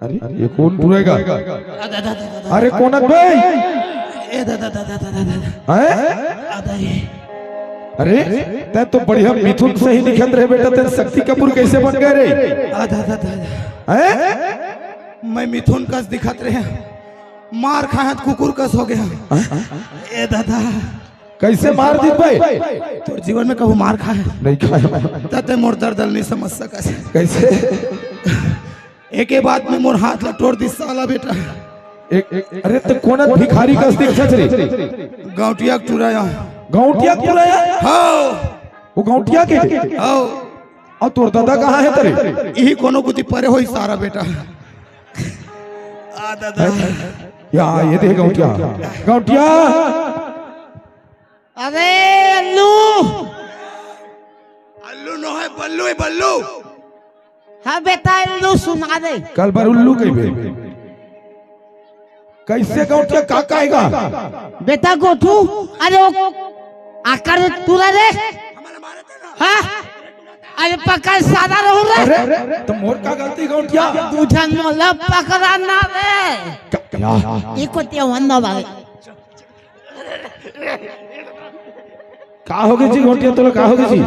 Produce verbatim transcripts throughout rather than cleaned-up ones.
अरे, ये कोन टुरा हे गा? अरे कोन हे बे? ए दादा, दादा, दादा, दादा। हैं? अरे, तैं तो बढ़िया मिथुन सही दिखत रहे बेटा, तैं शक्ति कपूर कैसे बन गए रे? आ दादा, दादा। हैं? मैं मिथुन कस दिखत रहे, मार खाहत कुकुर कस हो गया। ए दादा। कैसे मार दिस बे? तोर जीवन में कहूँ मार खाए? नहीं खाए। त तैं मोर दर्द नहीं समझ सकस। कैसे? एके बात में मोर हाथ ला टोर दिस साला बेटा। एक, एक, अरे त कोन भिखारी कस दिखत रे? गौंटिया के टुरा हे। गौंटिया के टुरा हे? हाँ। वो गौंटिया के? हाँ। अउ तोर दादा कहाँ हे तेरे? इही कोनो कुती परे होही सारा बेटा। आ दादा। या, ये देख गौंटिया। गौंटिया। अरे अल्लू। अल्लू नो हे, बल्लू हे, बल्लू। हाँ बेटा, अल्लू सुना दे। कल बर उल्लू कहिबे। कैसे गौंटिया का कहेगा? बेटा गोठू, अरे वो आकर टुरा रे। हाँ? अरे पकड़ सारा रहू रे। अरे, त मोर का गलती गौंटिया? तू झन मोला पकड़ा ना रे। का, का? ये को ते वन ना बागे। का होगे जी गौंटिया, तोला का होगे जी?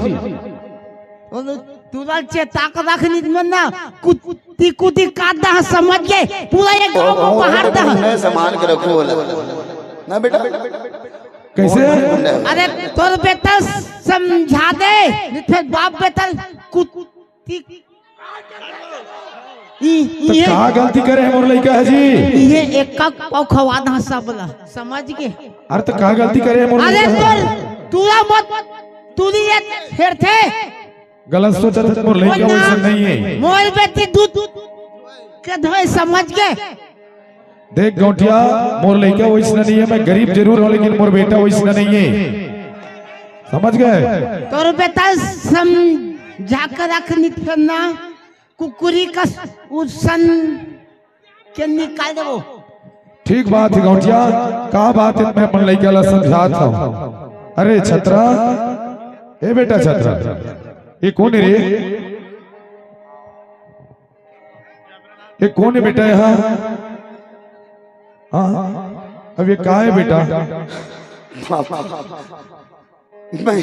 बोलो, तुला चेता के रख नित मन ना, कुत्ती कुत्ती काट दा, समझ गे? पूरा एक गांव को बाहर दा। मैं संभाल के रखूं बोला। ना बेटा। कैसे? अरे तोर बेटा समझा दे, नहीं तो बाप बेटा कुत्ती। ई, त ये, का गलती करे हे मोर लइका ह जी? ये एक का पाव खवा दा सब ला, समझ गे? अरे त का गलती करे हे मोर अरे लइका ह? तोर, तुला मत, तुली ये फेरथे। गलत सोचत हे, मोर लइका वैसन नहीं हे। मोर बेटी दूध के धोए, समझ गे? देख गौंटिया, मोर लइका वैसना नहीं हे, मैं गरीब जरूर हूँ, लेकिन मोर बेटा वैसना नहीं हे, समझ गे? तोर बेटा समझा के रख नित फेर ना, कुकुरी कस उसन के निकाल देबो। ठीक बात हे गौंटिया, का बात हे, मैं अपन लइका ला समझात हूँ। अरे छतरा, ए बेटा छतरा, ये कोन हे रे? ये कोन हे बेटा यहाँ? हाँ, अब ये का हे बेटा? पापा, मैं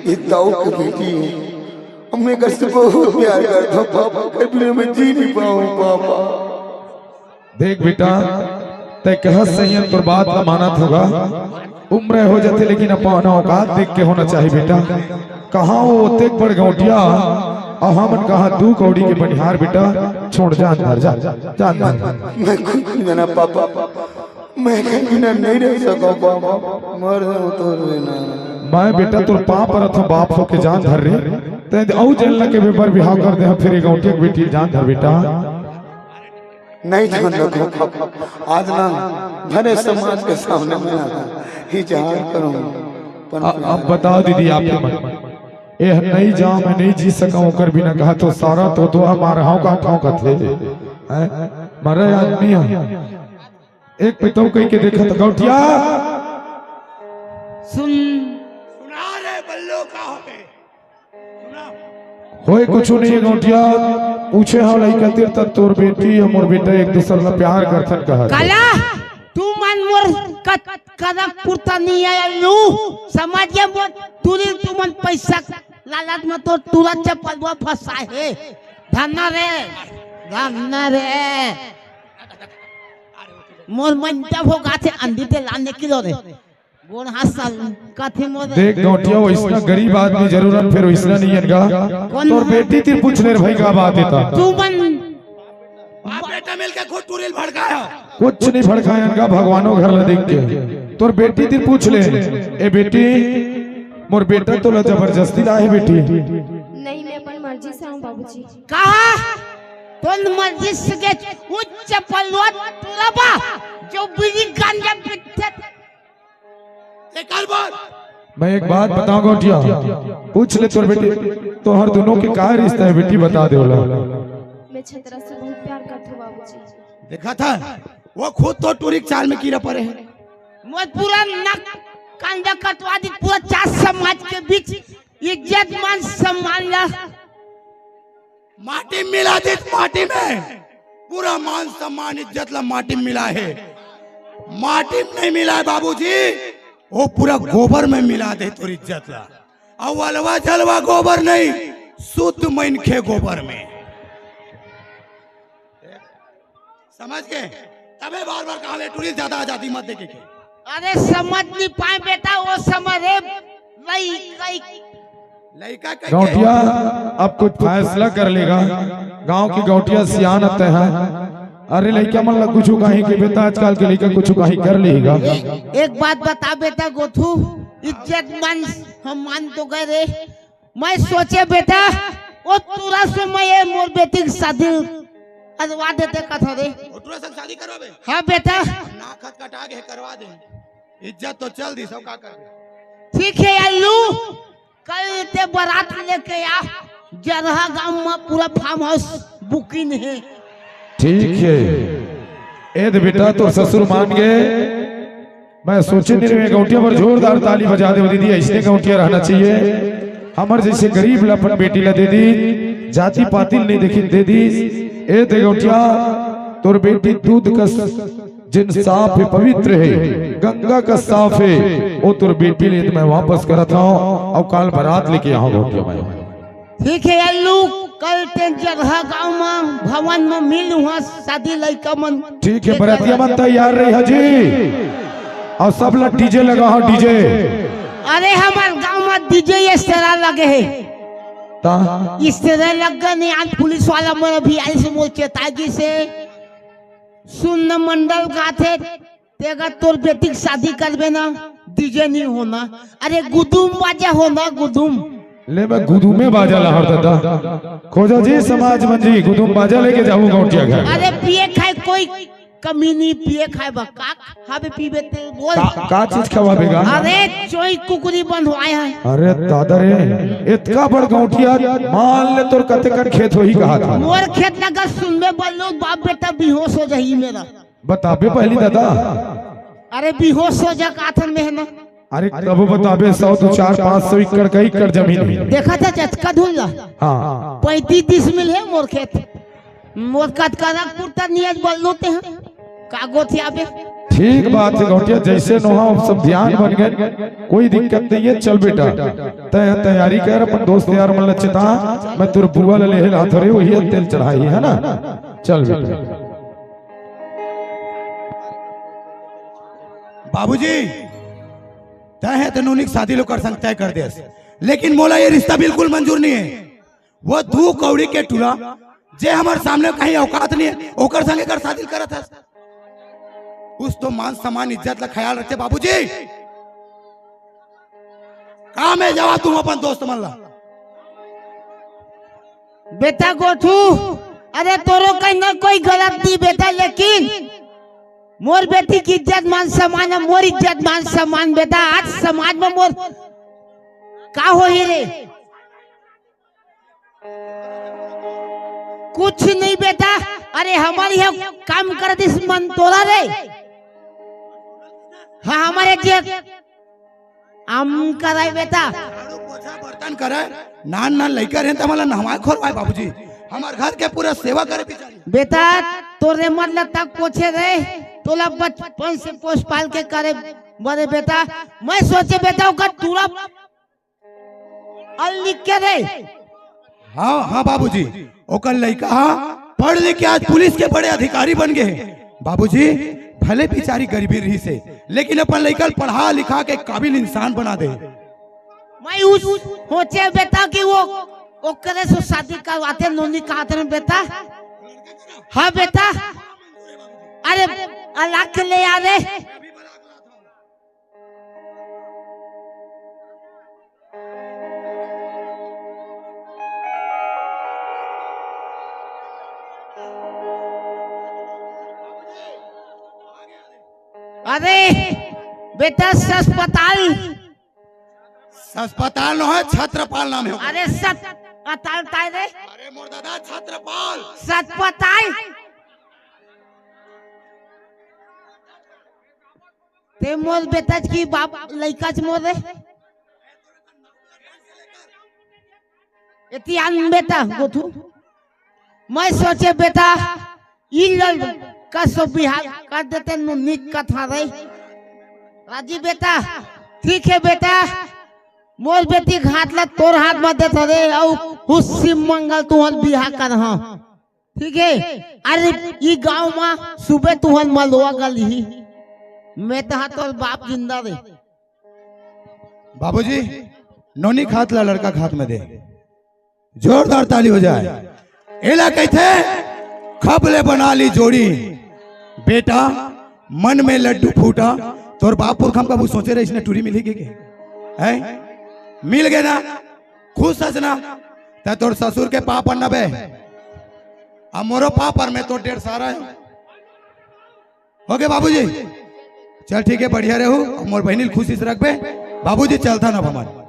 ये दाऊ के बेटी हूँ। मैं एकर से बहुत प्यार करता हूँ पापा, एकर बिना मैं जी नहीं पाऊँ पापा। देख बेटा, तैं कहत सही हस, तोर बात ला मानत हँव गा। उम्र हो जाथे, लेकिन अपन औकात देख के होना चाहिए बेटा। कहाँ वो ओतेक बड़ गौंटिया, अउ हमन कहाँ दू कौड़ी के बनिहार बेटा। छोड़, जान धर, जा, जान धर। मैं कुछ नहीं जाना पापा, मैं एकर बिना नहीं रह सकँव पापा, मर जाऊँ तोर बिना। मैं बेटा तोर पाँव परत हँव, बाप होके जान धर रे। तैं अउ जेन ला के बेबर बिहाव कर दे हस, फेर ये गौंटिया के बेटी जान धर बेटा। नहीं जान रखो, आज ना भरे समाज के सामने मैं इजहार करूँ। अ-, अब बताओ दीदी, आपके मन, ए नहीं जाओ, मैं नहीं जी सकँव ओकर बिना, कहा तो सारा तो, तो हमारा हौं का ठाव कथे। हैं? मरे आदमी है। एक पितौ कह के देखा तो गौंटिया। सुन। सुना रे बल्लो का होगे। होए कुछु नहीं हे गौंटिया, पूछे हँव लइका तीर त तोर बेटी अउ मोर बेटा एक दूसर ला प्यार करथन कहत हे। काला, तू मन मोर कत-, कदक पुरता नहीं हे लू, समझ गे मोर टूरी, तू मन पैसा लालच में तोर टूरा चप्पलवा फँसाए हे। धन्ना रे, धन्ना रे। मोर मन जब होगा थे अंधी ते लाने किलो रे। गोड़ हाथ सल कथे मोर। देख गौंटिया, वैसना गरीब आदमी जरूर हन, फेर वैसना नहीं हन गा। कौन? तोर बेटी तीर पूछ ले रे भाई, का बात हे ता? तू मन। बाप बेटा मिलके खुद टूरी ल भड़काया। कुछ नहीं भड़कायन गा, भगवानो घर ला देख के। तोर बेटी तीर पूछ ले। ए बेटी, मोर बेटा तोला जबरदस्ती लाए हे बेटी। नहीं, मैं अपन मर्जी से हँव बाबूजी। कहा? तोर मर्जी से के उच्च पलवत तुलबा, जो बीड़ी गांजा पीते एकर बर। मैं एक बात बतावँव गौंटिया, पूछ ले तोर बेटी, तोहर दोनों के का रिश्ता हे बेटी, बता दे ओला। मैं छतरा से बहुत प्यार करथँव बाबूजी। देखा था, वो खुद तो टूरी के चाल में कीरा परे हे। मोर पूरा नक कांदा कटवा दी, पूरा चार समाज के बीच इज्जत मान सम्मान ला माटी मिला दे, माटी में। पूरा मान सम्मान इज्जत ला माटी में मिला हे। माटी में नहीं मिला हे बाबूजी, वो पूरा गोबर में मिला दे तोर इज्जत ला। अउ अलवा जलवा गोबर नहीं, शुद्ध मनखे गोबर में। समझ के? तबे बार बार कहा ले टूरी ज्यादा आजादी मत देखे के। अरे समझ नहीं पाए बेटा, वो समय रे लई लई लइका कह के गौटिया अब कुछ फैसला कर लेगा। गांव की गौटिया सियान आते हैं। अरे लइका मन ला कुछ कहीं के बेटा, आजकल के लइका कुछ कहीं कर लेगा। ए, एक बात बता बेटा गोथू, इज्जत मान सम्मान तो गए रे। मैं सोचे बेटा, वो टूरा से मैं ये मोर बेटी की शादी करवा देते कथा रे। वो टूरा संग शादी करवाबे? हाँ बेटा। ना खत कटा के करवा दे। इज्जत तो चल दी, सब का कर दे। ठीक है अल्लू, कल ते बारात लेके आ, जरहा गांव में पूरा फार्म हाउस बुकिंग है। ठीक है। ए दे बेटा, तोर ससुर मान गए। मैं सोचे नहीं रहे, गौटिया पर जोरदार ताली बजा दे दीदी, ऐसने गौटिया रहना चाहिए। हमर जैसे गरीब ला अपन बेटी ला दे दी, जाति पाति नहीं देखी दे दी। ए दे गौटिया, तोर बेटी दूध का जिन साफ है, पवित्र है, गंगा का साफ है, वो तोर बेटी ले मैं वापस करत हूँ। और काल बारात लेके आऊँ गौटिया मैं। ठीक है अल्लू, कल ते जगह गांव में भवन में मिल हुआ शादी लइका मन। ठीक है, बरतिया मन तैयार रही है जी। और सब ला डीजे लगा हो, डीजे। अरे हमार गांव में डीजे ये सरा लगे है। ता? इस तरह लग गए नहीं, आज पुलिस वाला मन अभी आई से मोर चेतागी से सुन मंडल गाथे। ते अगर तोर बेटी के शादी करबे ना, डीजे नहीं होना। अरे गुदुम बाजा होना, गुदुम। ले मैं गुदुमे बाजा ला हर दादा। खोजा जी समाज मंजी, गुदुम बाजा लेके जाऊं गौटिया घर। अरे पिए खाए कोई कमी नहीं, पिए खाए बा का खाबे पीबे ते बोल। का, का चीज खवाबे गा? अरे चोई कुकुरी बंधवाए है। अरे दादा रे, इतका बड़ गौटिया, मान ले तोर कते कन खेत होही कहा था। मोर खेत लगा सुनबे बल्लू, बाप बेटा बेहोश हो जाही मेरा। बताबे पहली दादा। अरे बेहोश हो जा काथन में है ना। अरे तब बताबे, सौ तो चार पाँच सौ एकड़ का एकड़ जमीन है। देखा था जचका धुन ला। हाँ। पैंतीस डिसमिल है मोर खेत। मोर कतकरक पुरता नियत बोल लोते हैं। का गोथियाबे? ठीक बात है गौटिया, जैसे नोहा अब सब ध्यान बन गए, कोई दिक्कत नहीं है। चल बेटा, तय तैयारी कर, अपन दोस्त यार मन ला चेता, मैं तोर बुआ ला लेहे ला थोड़े वही तेल चढ़ाई है ना। चल बेटा। बाबूजी, तय है तो नोनी के शादी लो कर संग तय कर देस, लेकिन मोला ये रिश्ता बिल्कुल मंजूर नहीं है। वो दू कौड़ी के टूरा, जे हमारे सामने कहीं औकात नहीं है, ओकर संगे कर शादी करत हस। कुछ तो मान सम्मान इज्जत ला ख्याल रखे बाबूजी। का में जवाब तुम अपन दोस्त मन ला। बेटा गोठू, अरे तोरो कहीं ना कोई गलत नहीं बेटा, लेकिन मोर बेटी की इज्जत मान सम्मान है, मोर इज्जत मान सम्मान बेटा। आज समाज में मोर का होही रे? कुछ नहीं बेटा। अरे हमारे यहाँ काम कर दिस मन तोला रे। हाँ हमारे जे हम कराए बेटा। झाड़ू पोछा बर्तन करे, नान नान लइका रहे त हमला नहवाए खोरवाए बाबूजी, हमार घर के पूरा सेवा करे बिचारी। बेटा तोरे मत लत्ता पोछे रे, तोला बचपन से पोस पाल के करे बड़े बेटा। मैं सोचे बेटा ओकर टूरा अल लिख के रे। हाँ हाँ बाबूजी, ओकर लइका हा पढ़ लिख के आज पुलिस के बड़े अधिकारी बन गए हैं। बाबूजी भले बिचारी गरीबी रही से, लेकिन अपन लइका ल पढ़ा लिखा के काबिल इंसान बना दे। मैं उस सोचे बेटा कि वो ओकरे से शादी करवाते नोनी कहते रहे बेटा। हाँ बेटा, अरे अलग ले आ रे। अरे बेटा सस्पताल। सस्पताल नो है, छत्रपाल नाम है। अरे सत अताल ताय रे। अरे मोर दादा छत्रपाल। सतपताल। ते मोर बेटा की बाप लइका च मोर रे। एतियान बेटा गोथू। मैं सोचे बेटा ई लल कसो बिहाव कर देते नोनी कथा रे। राजी बेटा, ठीक हे बेटा, मोर बेटी के हाथ ला तोर हाथ म देत हरे, अउ खुशी मंगल तुहन बिहा कर, हाँ, ठीक हे। अरे ई गांव म सुबह तुहन मलवा गली, मैं तहा तोर बाप जिंदा रे। बाबूजी, नोनी के हाथ ला लड़का के हाथ में दे, जोरदार ताली हो जाए। एला कहिथे खप ले बना ली जोड़ी। बेटा, मन में लड्डू फूटा, तोर बाप पुरखा म कभू सोचे रहे इसने टूरी मिली के, के? हैं? मिल गए ना? खुश हस ना? त तोर ससुर के पाँव परना बे, अब मोरो पाँव पर, मैं तोर डेढ़ सारा हूँ। ओके बाबूजी, चल ठीक हे, बढ़िया रहू, मोर बहिनी ल खुशी से रखबे। बाबूजी चलथन अब हमन।